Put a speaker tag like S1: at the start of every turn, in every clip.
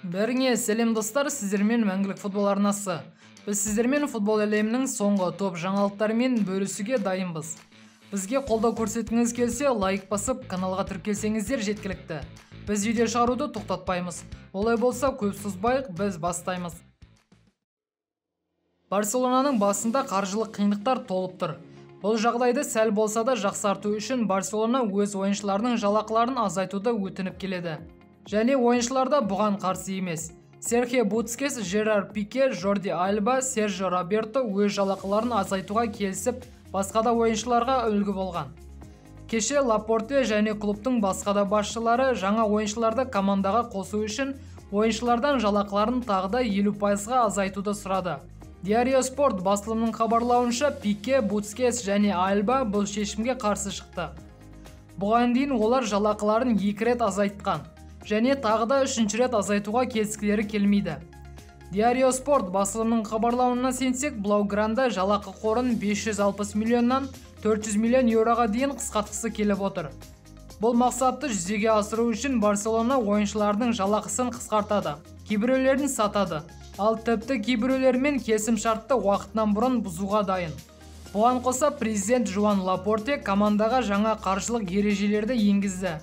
S1: Бәріңе сәлем достар, сіздермен Мәңгілік футбол арнасы. Біз сіздермен футбол әлемінің соңғы топ жаңалықтарымен бөлісуге дайынбыз. Бізге қолдау көрсеткіңіз келсе, лайк басып, каналға тіркелсеңіздер жеткілікті. Біз видео шығаруды тоқтатпаймыз. Олай болса, көп созбайық, біз бастаймыз. Барселонаның басында қаржылық қиындықтар толып тұр. Бұл жағдайды сәл болса да жақсарту үшін Барселона өз ойыншыларының жалақыларын азайтуды өтініп келеді. Және ойыншылар да бұған қарсы емес. Серхио Бускетс, Жерар Пике, Жорди Альба, Сержио Роберто өз жалақыларын азайтуға келісіп, басқа да ойыншыларға үлгі болған. Кеше Лапорте және клубтың басқа да басшылары жаңа ойыншыларды командаға қосу үшін ойыншылардан жалақыларын тағы да 50%-ға азайтуды сұрады. Диарио Спорт басылымының хабарлауынша, Пике, Бускетс және Альба бұл шешімге қарсы шықты. Бұған дейін олар жалақыларын 2 рет азайтқан және тағы да 3-ші рет азайтуға келіскілері келмейді. Диарио Спорт басылымының хабарлауына сенсек, Блаугранда жалақы қорын 560 миллионнан 400 миллион еуроға дейін қысқартқысы келіп отыр. Бұл мақсатты жүзеге асыру үшін Барселона ойыншыларының жалақысын қысқартады, кейбіреулерін сатады, ал тіпті кейбіреулермен келісімшартты уақытынан бұрын бұзуға дайын. Бұған қоса президент Жуан Лапорте командаға жаңа қаржылық ережелерді енгізді.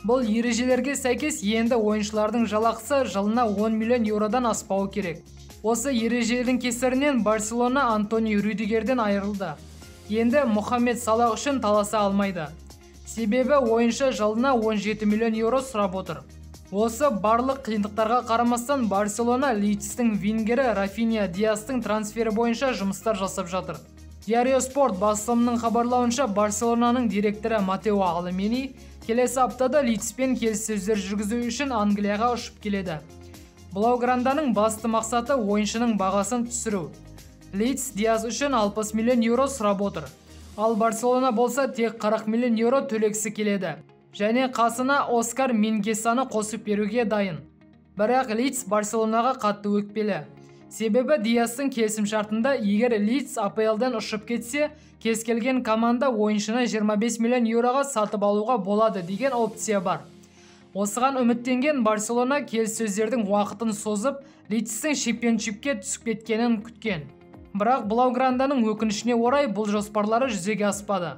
S1: Бұл ережелерге сәйкес енді ойыншылардың жалақысы жылына 10 миллион еуродан аспауы керек. Осы ережелердің кесірінен Барселона Антонио Рюдигерден айырылды. Енді Мохаммед Салах үшін таласа алмайды. Себебі ойыншы жылына 17 миллион еуро сұрап отыр. Осы барлық қиындықтарға қарамастан Барселона Лидстің вингері Рафинья Диастың трансфері бойынша жұмыстар жасап жатыр. Диарио Спорт басылымының хабарлауынша, Барселонаның директоры Матео Алемени келесі аптада Лидспен келіссөздер жүргізу үшін Англияға ұшып келеді. Блаугранданың басты мақсаты ойыншының бағасын түсіру. Лидс Диас үшін 60 миллион еуро сұрап отыр. Ал Барселона болса тек 40 миллион еуро төлегісі келеді. Және қасына Оскар Мингесаны қосып беруге дайын. Бірақ Лидс Барселонаға қатты өкпелі. Себебі Диастың келісімшартында егер Лидс АПЛ-дан ұшып кетсе, кез келген команда ойыншыны 25 миллион еуроға сатып алуға болады деген опция бар. Осыған үміттенген Барселона келіссөздердің уақытын созып, Лидстің чемпионшипке түсіп кеткенін күткен. Бірақ Блаугранданың өкінішіне орай бұл жоспарлары жүзеге аспады.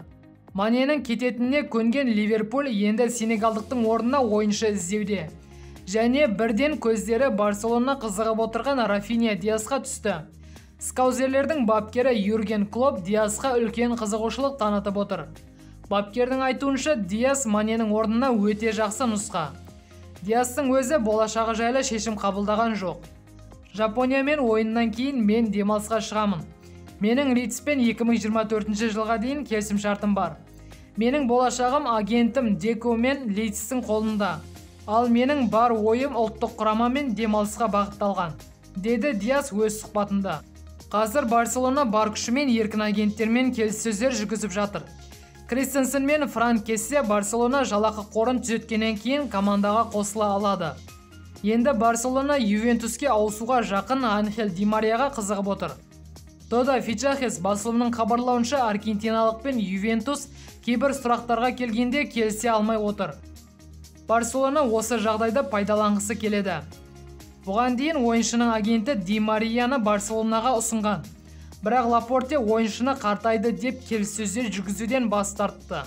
S1: Маненің кететініне көнген Ливерпуль енді сенегалдықтың орнына ойыншы іздеуде. Және бірден көздері Барселона қызығып отырған Рафинья Диасқа түсті. Скаузерлердің бапкері Юрген Клопп Диасқа үлкен қызығушылық танытып отыр. Бапкердің айтуынша, Диас Маненің орнына өте жақсы нұсқа. Диастың өзі болашағы жайлы шешім қабылдаған жоқ. Жапониямен ойыннан кейін мен демалысқа шығамын. Менің Лидспен 2024 жылға дейін келісімшартым бар. Менің болашағым агентім Деко мен Лидстің қолында. Ал менің бар ойым ұлттық құрамамен демалысқа бағытталған, деді Диас өз сұхбатында. Қазір Барселона бар күшімен еркін агенттермен келіссөздер жүргізіп жатыр. Кристенсен мен Франк Кессе Барселона жалақы қорын түзеткеннен кейін командаға қосыла алады. Енді Барселона Ювентуске ауысуға жақын Анхель Ди Марияға қызығып отыр. Тода Фичахес басылымының хабарлауынша, аргентиналық пен Ювентус кейбір сұрақтарға келгенде келісе алмай отыр. Барселона осы жағдайды пайдаланғысы келеді. Бұған дейін ойыншының агенті Ди Марияны Барселонаға ұсынған. Бірақ Лапорте ойыншыны қартайды деп келіссөздер жүргізуден бас тартты.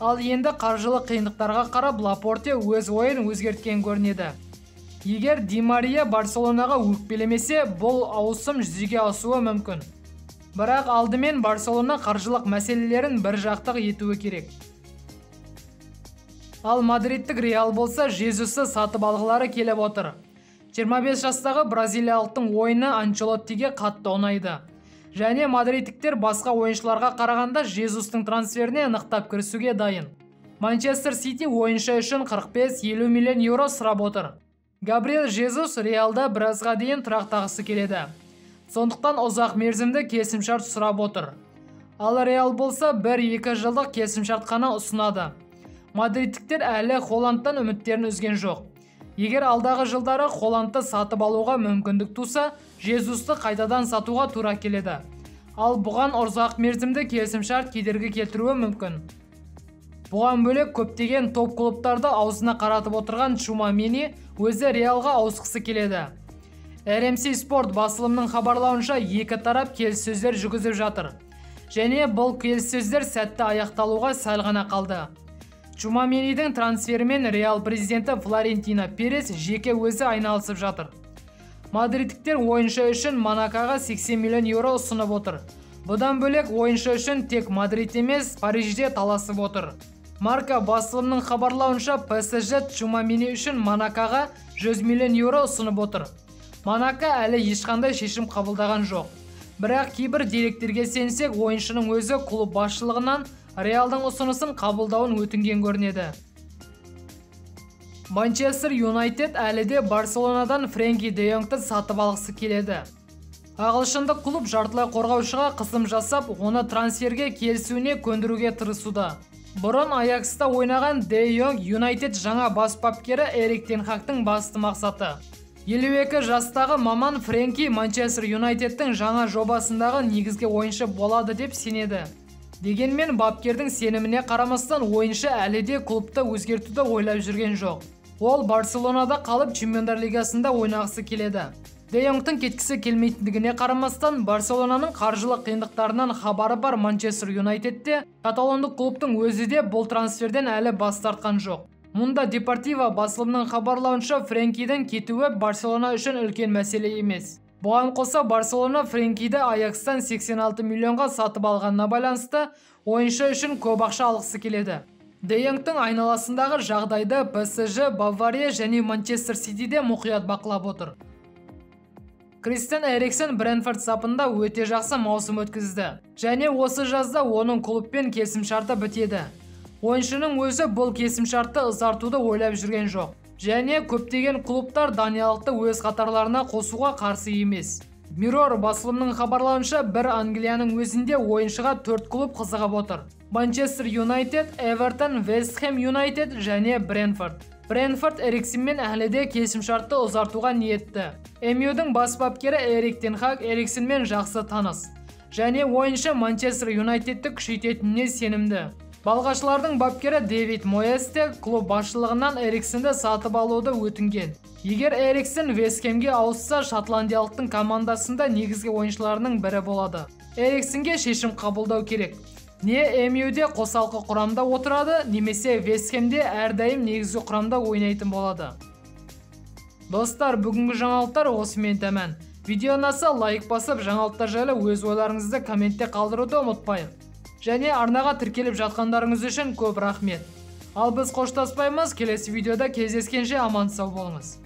S1: Ал енді қаржылық қиындықтарға қарап Лапорте өз ойын өзгерткен көрінеді. Егер Ди Мария Барселонаға өкпелемесе, бұл ауысым жүзеге асуы мүмкін. Бірақ алдымен Барселона қаржылық мәселелерін бір жақтық етуі керек. Ал мадридтік Реал болса, Жезусты сатып алғылары келіп отыр. 25 жастағы бразилиялықтың ойыны Анчелоттиге қатты ұнайды. Және мадридтіктер басқа ойыншыларға қарағанда Жезустың трансферіне нықтап кірісуге дайын. Манчестер Сити ойыншы үшін 45-50 миллион еуро сұрап отыр. Габриэл Жезус Реалда біразға дейін тұрақтағысы келеді. Сондықтан ұзақ мерзімді келісімшарт сұрап отыр. Ал Реал болса 1-2 жылдық келісімшарт қана ұсынады. Мадридтіктер әлі Холландтан үміттерін үзген жоқ. Егер алдағы жылдары Холландты сатып алуға мүмкіндік туса, Жезусты қайтадан сатуға тура келеді. Ал бұған ұзақ мерзімді келісімшарт кедергі келтіруі мүмкін. Бұған бөлек көптеген топ клубтарды аузына қаратып отырған Чуамени өзі Реалға ауысқысы келеді. RMC Sport басылымының хабарлауынша, екі тарап келіссөздер жүргізіп жатыр. Және бұл келіссөздер сәтті аяқталуға сәл ғана қалды. Чуаменидің трансферімен Реал президенті Флорентино Перес жеке өзі айналысып жатыр. Мадридтіктер ойыншы үшін Монакоға 80 миллион еуро ұсынып отыр. Бұдан бөлек ойыншы үшін тек Мадрид емес, Парижде таласып отыр. Марка басылымының хабарлауынша, ПСЖ Чуамени үшін Монакоға 100 миллион еуро ұсынып отыр. Монако әлі ешқандай шешім қабылдаған жоқ. Бірақ кейбір деректерге сенсек, ойыншының өзі клуб басшылығынан Реалдың ұсынысын қабылдауын өтінген көрінеді. Манчестер Юнайтед әлі де Барселонадан Френки де Йонгты сатып алғысы келеді. Ағылшындық клуб жартылай қорғаушыға қысым жасап, оны трансферге келісуіне көндіруге тырысуда. Бұрын Аякста ойнаған де Йонг Юнайтед жаңа бас бапкері Эрик тен Хагтың басты мақсаты. 52 жастағы маман Френки Манчестер Юнайтедтің жаңа жобасындағы негізгі ойыншы болады деп сенеді. Дегенмен бапкердің сеніміне қарамастан ойыншы әлі де клубты өзгертуді ойлап жүрген жоқ. Ол Барселонада қалып Чемпиондар Лигасында ойнағысы келеді. Де Йонгтың кеткісі келмейтіндігіне қарамастан Барселонаның қаржылық қиындықтарынан хабары бар Манчестер Юнайтедте каталондық клубтың өзі де бұл трансферден әлі бас тартқан жоқ. Мұнда Депортиво басылымының хабарлауынша, Френкидің кетуі Барселона үшін үлкен мәселе емес. Бұған қоса Барселона Френкиді Аякстан 86 миллионға сатып алғанына байланысты ойыншы үшін көп ақша алғысы келеді. Де Йонгтың айналасындағы жағдайды ПСЖ, Бавария және Манчестер Ситиде мұқият бақылап отыр. Кристиан Эриксен Брентфорд сапында өте жақсы маусым өткізді. Және осы жазда оның клубпен келісімшарты бітеді. Ойыншының өзі бұл келісімшартты ұзартуды ойлап жүрген жоқ. Және көптеген клубтар даниялықты өз қатарларына қосуға қарсы емес. Mirror басылымының хабарлауынша, бір Англияның өзінде ойыншыға 4 клуб қызығып отыр. Манчестер Юнайтед, Эвертон, Вест Хэм Юнайтед және Брентфорд. Брентфорд Эриксенмен әлі де келісімшартты ұзартуға ниетті. МЮ-дің бас бапкері Эрик тен Хаг Эриксенмен жақсы таныс. Және ойыншы Манчестер Юнайтедті күшейтетініне сенімді. Балғашылардың бапкері Дэвид Мойес те клуб басшылығынан Эриксенді сатып алуды өтінген. Егер Эриксен Вест Хэмге ауысса, шотландиялықтың командасында негізгі ойыншыларының бірі болады. Эриксенге шешім қабылдау керек. Не МЮ-де қосалқы құрамда отырады, немесе Вест Хэмде әрдайым негізгі құрамда ойнайтын болады. Достар, бүгінгі жаңалықтар осымен тәмам. Видео ұнаса лайк басып, жаңалықтар жайлы өз ойларыңызды комментте қалдыруды ұмытпайық. Және арнаға тіркеліп жатқандарыңыз үшін көп рахмет. Ал біз қоштаспаймыз, келесі видеода кездескенше аман сау болыңыз.